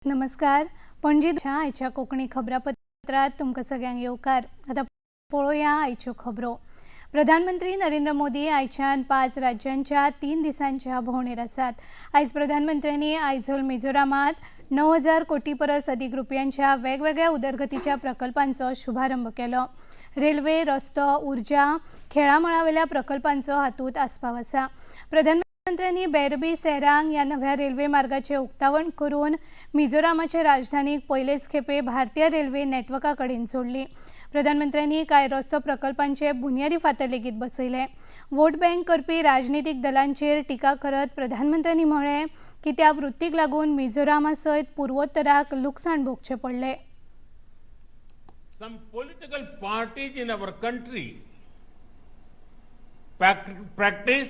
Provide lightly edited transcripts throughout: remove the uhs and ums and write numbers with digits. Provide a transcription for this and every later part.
नमस्कार. पणजी आयच्या कोंकणी खबरापत्रात तुमकां सगळ्यांक येवकार. आतां पळोवया आयच्यो खबरो. प्रधानमंत्री नरेंद्र मोदी आयच्यान 5 राज्यांच्या 3 दिसांच्या भोंवडेर आसात. आयज प्रधानमंत्र्यांनी आयझोल मिझोरामात 9,000 कोटी परस अदीक रुपयांच्या वेगवेगळ्या उदरगतीच्या प्रकल्पांचो शुभारंभ केलो. रेल्वे, रस्तो, ऊर्जा, खेळामळावेल्या प्रकल्पांचो हातूंत आस्पाव आसा. प्रधानमंत्र्यांनी बैरबी सेरांग ह्या नव्या रेल्वे मार्गाचे उक्तावण करून मिझोरामाचे राजधानीक पयलेच खेपे भारतीय रेल्वे नेटवर्का कडेन जोडली. प्रधानमंत्र्यांनी कांय रस्तो प्रकल्पांचे बुन्यादी फातर लेगीत बसयले. वोट बँक करपी राजनितीक दलांचेर टिका करत प्रधानमंत्र्यांनी म्हळें की त्या वृत्तीक लागून मिझोरामा सयत पुर्वोत्तराक लुकसाण भोगचें पडलें. Some political parties in our country practice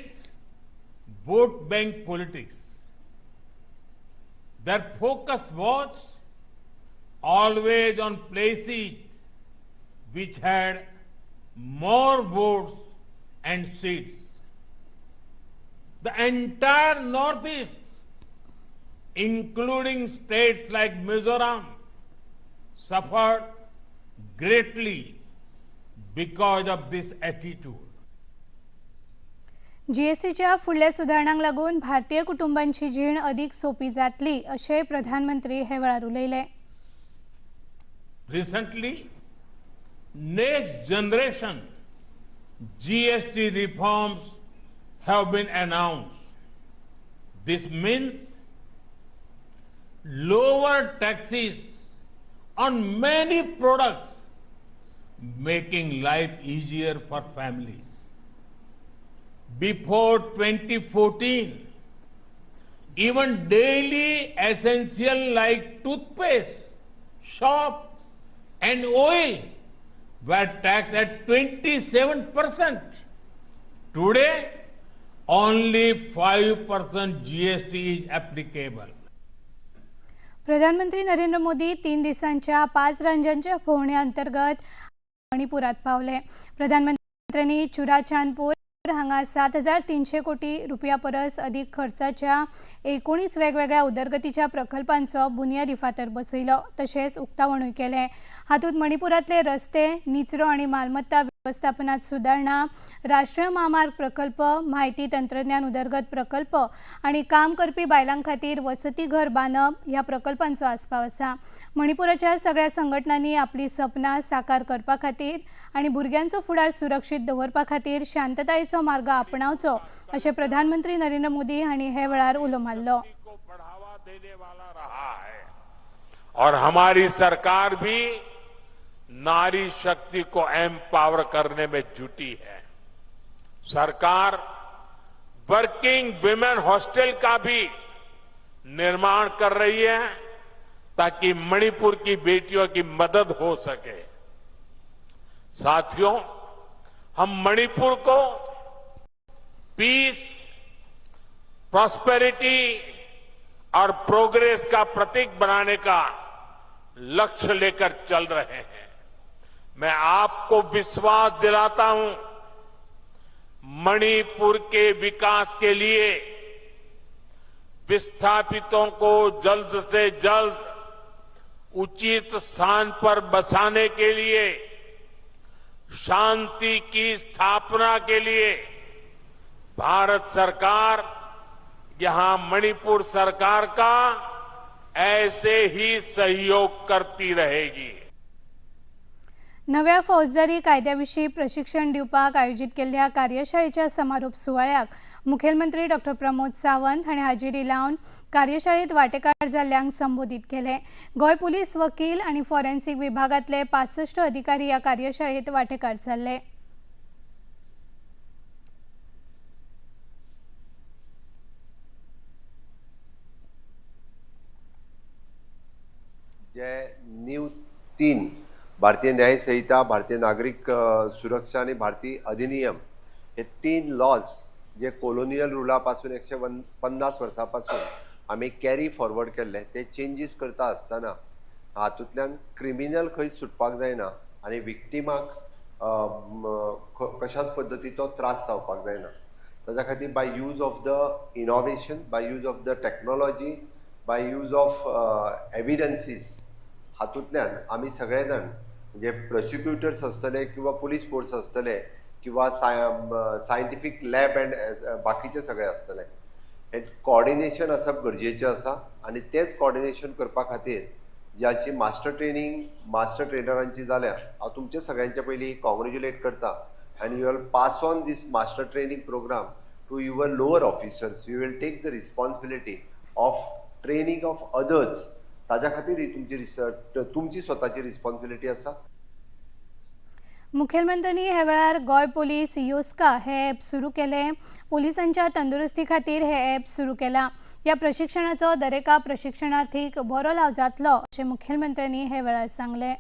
vote bank politics. Their focus was always on places which had more votes and seats. The entire Northeast, including states like Mizoram, suffered greatly because of this attitude. जीएसटीच्या फुडल्या सुदारणांक लागून भारतीय कुटुंबांची जीण अदीक सोपी जातली अशें प्रधानमंत्री हे वेळार उलयले. Recently, next generation GST reforms have been announced. This means lower taxes on many products, making life easier for families. Before 2014, even daily essential like toothpaste, soap, and oil were taxed at 27%. Today, only 5% GST is applicable. प्रधानमंत्री नरेंद्र मोदी 3 दिसांच्या 5 राज्यांच्या भोंवणे अंतर्गत मणिपुरात पावले. प्रधानमंत्र्यांनी चुराचांदपूर हांगा 7,300 कोटी रुपया परस अदीक खर्चाच्या 19 वेगवेगळ्या उदरगतीच्या प्रकल्पांचो बुन्यादी फातर बसयलो, तशेंच उक्तावणूय केलें. हातूंत मणिपुरांतले रस्ते, निचरो आनी मालमत्ता वेवस्थापनात सुदारणा, राष्ट्रीय म्हामार्ग प्रकल्प, म्हायती तंत्रज्ञान उदरगत प्रकल्प आनी काम करपी बायलां खातीर वसतीघर बांदप ह्या प्रकल्पांचो आस्पाव आसा. मणिपुराच्या सगळ्या संघटनांनी आपली सपनां साकार करपा खातीर आनी भुरग्यांचो फुडार सुरक्षीत दवरपा खातीर शांततायेचो मार्ग आपणावचो अशें प्रधानमंत्री नरेंद्र मोदी हांणी हे वेळार उलो मारलो. को बढ़ावा देने वाला रहा है और हमारी सरकार भी नारी शक्ति को एम्पावर करने में जुटी है. सरकार वर्किंग विमेन हॉस्टल का भी निर्माण कर रही है ताकि मणिपुर की बेटियों की मदद हो सके. साथियों, हम मणिपुर को पीस, प्रॉस्पेरिटी और प्रोग्रेस का प्रतीक बनाने का लक्ष्य लेकर चल रहे हैं. मैं आपको विश्वास दिलाता हूं, मणिपुर के विकास के लिए, विस्थापितों को जल्द से जल्द उचित स्थान पर बसाने के लिए, शांति की स्थापना के लिए भारत सरकार यहां मणिपुर सरकार का ऐसे ही सहयोग करती रहेगी. नव्या फौजदारी कायद्याविशीं प्रशिक्षण दिवपाक आयोजीत केल्ल्या कार्यशाळेच्या समारोप सुवाळ्याक मुखेलमंत्री डॉक्टर प्रमोद सावंत हांणी हाजेरी लावन कार्यशाळेत वांटेकार जाल्ल्यांक संबोधीत केले. गोंय पुलीस, वकील आनी फॉरेन्सिक विभागांतले 65 अधिकारी ह्या कार्यशाळेत वांटेकार जाल्ले. जे न्यू 3 भारतीय न्याय संहिता, भारतीय नागरीक सुरक्षा आनी भारतीय अधिनियम हे 3 लॉज जे कोलोनियल रुला पासून 150 वर्सां पासून आमी कॅरी फॉरवर्ड केल्ले, ते चेंजीस करता आसतना हातूंतल्यान क्रिमिनल खंयच सुटपाक जायना आनी विक्टिमाक कशाच पद्दतीचो त्रास जावपाक जायना. ताच्या खातीर by use of the innovation, by use of the technology, by use of evidences हातूंतल्यान आमी सगळे जाण म्हणजे प्रोसिक्युटर्स आसतले किंवा पुलीस फोर्स आसतले किंवा सायंटिफीक लॅब अँड बाकीचे सगळे आसतले, हें कॉर्डिनेशन आसप गरजेचें आसा. आनी तेंच कॉर्डिनेशन करपा खातीर ज्याची मास्टर ट्रेनींग मास्टर ट्रेनरांची जाल्या, हांव तुमच्या सगळ्यांच्या पयलीं कॉंग्रेच्युलेट करता and you will pass on this master training program to your lower officers. You will take the responsibility of training of others. ताज्या खातीर ही तुमची रिसर्च, तुमची स्वताची रिस्पॉन्सिबिलिटी आसा. मुखेलमंत्र्यांनी ह्या वेळार गोंय पोलीस योस्का हे ॲप सुरू केले. पोलिसांच्या तंदुरुस्ती खातीर हे ॲप सुरू केला. ह्या प्रशिक्षणाचो दरेका प्रशिक्षणार्थीक बरो लाव जातलो अशें मुखेलमंत्र्यांनी हे वेळार सांगलें.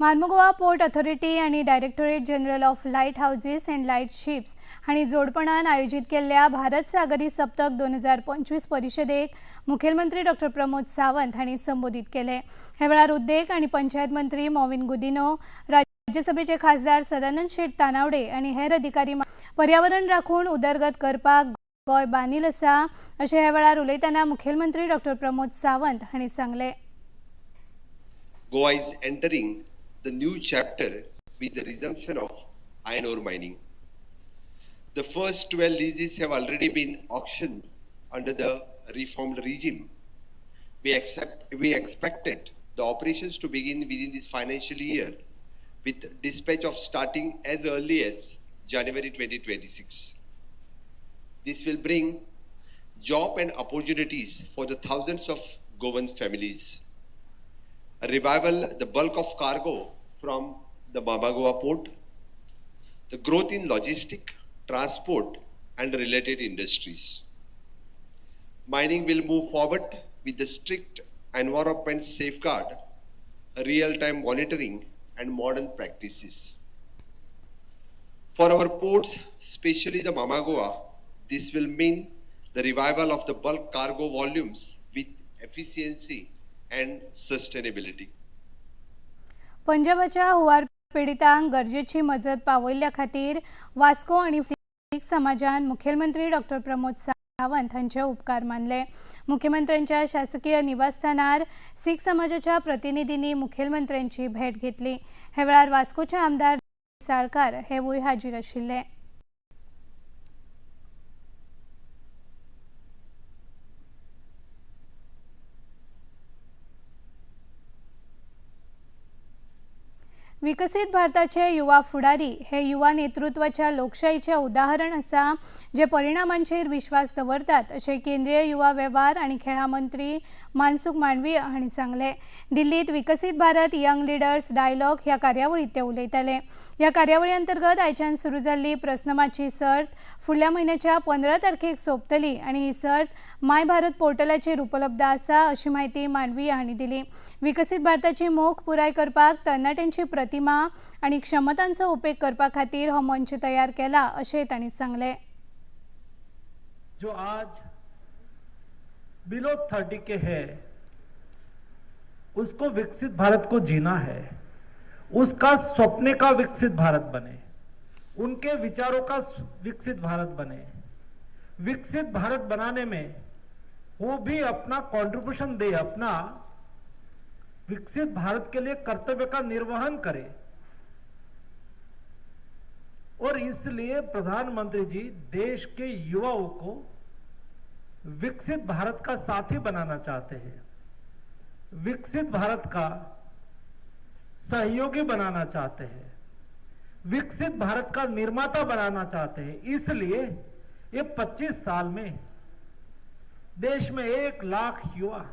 मार्मुगोवा पोर्ट अथॉरिटी आनी Directorate General of Lighthouses and Lightships हांणी जोडपणान आयोजीत केल्ल्या भारत सागरी सप्तक 2025 परिशदेक मुखेलमंत्री डॉक्टर प्रमोद सावंत हांणी संबोधीत केले. ह्या वेळार उद्देग आनी पंचायत मंत्री मॉविन गुदिनो, राज्यसभेचे खासदार सदानंद शेट तानावडे आनी हेर अधिकारी. पर्यावरण राखून उदरगत करपाक गोंय बांदील आसा अशें ह्या वेळार उलयतना मुखेलमंत्री डॉक्टर प्रमोद सावंत हांणी सांगलें. Goa is entering the new chapter with the resumption of iron ore mining. The first 12 leases have already been auctioned under the reformed regime. We expected the operations to begin within this financial year, with dispatch of starting as early as January 2026. This will bring job and opportunities for the thousands of Goan families. A revival the bulk of cargo from the Mormugao port, the growth in logistic, transport, and related industries. Mining will move forward with the strict environment safeguard, real-time monitoring, and modern practices. For our ports, especially the Mormugao, this will mean the revival of the bulk cargo volumes with efficiency and sustainability. पंजाबाच्या हुंवार पिडितांक गरजेची मजत पावयल्ल्या खातीर वास्को आनी सीख समाजान मुखेलमंत्री doctor Pramod Sawant हांचे उपकार मानले. मुख्यमंत्र्यांच्या शासकीय निवासस्थानार सीख समाजाच्या प्रतिनिधींनी मुखेलमंत्र्यांची भेट घेतली. ह्या वेळार वास्कोचे आमदार साळकार हेवूय हाजीर आशिल्ले. विकसीत भारताचे युवा फुडारी हे युवा नेतृत्वाच्या लोकशाहीचे उदाहरण आसा, जे परिणामांचेर विश्वास दवरतात अशें केंद्रीय युवा वेव्हार आनी खेळां मंत्री मनसुख मांडवीय हांणी सांगलें. दिल्लीत विकसीत भारत यंग लिडर्स डायलॉग ह्या कार्यावळींत ते उलयताले. ह्या कार्यावळी अंतर्गत आयच्यान सुरू जाल्ली प्रस्नमाची सर्त फुडल्या म्हयन्याच्या 15 तारखेक सोंपतली आनी ही सर्त माय भारत पोर्टलाचेर उपलब्ध आसा अशी म्हायती मांडवीय हांणी दिली. विकसीत भारताची मोख पुराय करपाक तरणाट्यांची प्रतिमा आनी क्षमतांचो उपेग करपा खातीर हो मंच तयार केला अशें तांणी सांगलें. जो आज बिलो 30 के है, उसको विकसित भारत को जीना है, उसका सपने का विकसित भारत बने, उनके विचारों का विकसित भारत बने. विकसित भारत बनाने में वो भी अपना कंट्रीब्यूशन दे, अपना विकसित भारत के लिए कर्तव्य का निर्वहन करे और इसलिए प्रधानमंत्री जी देश के युवाओं को विकसित भारत का साथी बनाना चाहते हैं, विकसित भारत का सहयोगी बनाना चाहते हैं, विकसित भारत का निर्माता बनाना चाहते हैं. इसलिए ये 25 साल में देश में 1 लाख युवा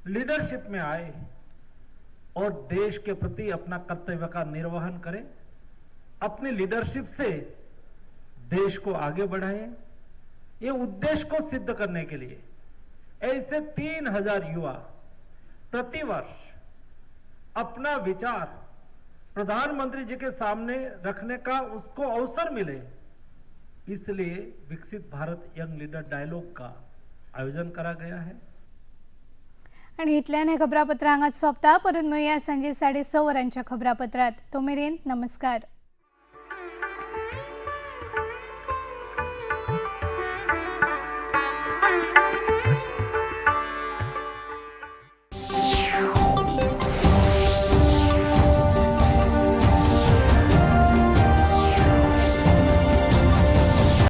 लीडरशिप में आए और देश के प्रति अपना कर्तव्य का निर्वहन करें, अपनी लीडरशिप से देश को आगे बढ़ाएं. ये उद्देश्य को सिद्ध करने के लिए ऐसे 3000 युवा प्रतिवर्ष अपना विचार प्रधानमंत्री जी के सामने रखने का उसको अवसर मिले, इसलिए विकसित भारत यंग लीडर डायलॉग का आयोजन करा गया है. आनी इतल्यान हें खबरापत्र हांगाच सोंपता. परत मेळुया सांजे 6:30 वरांच्या खबरापत्रात. तो मेरेन नमस्कार.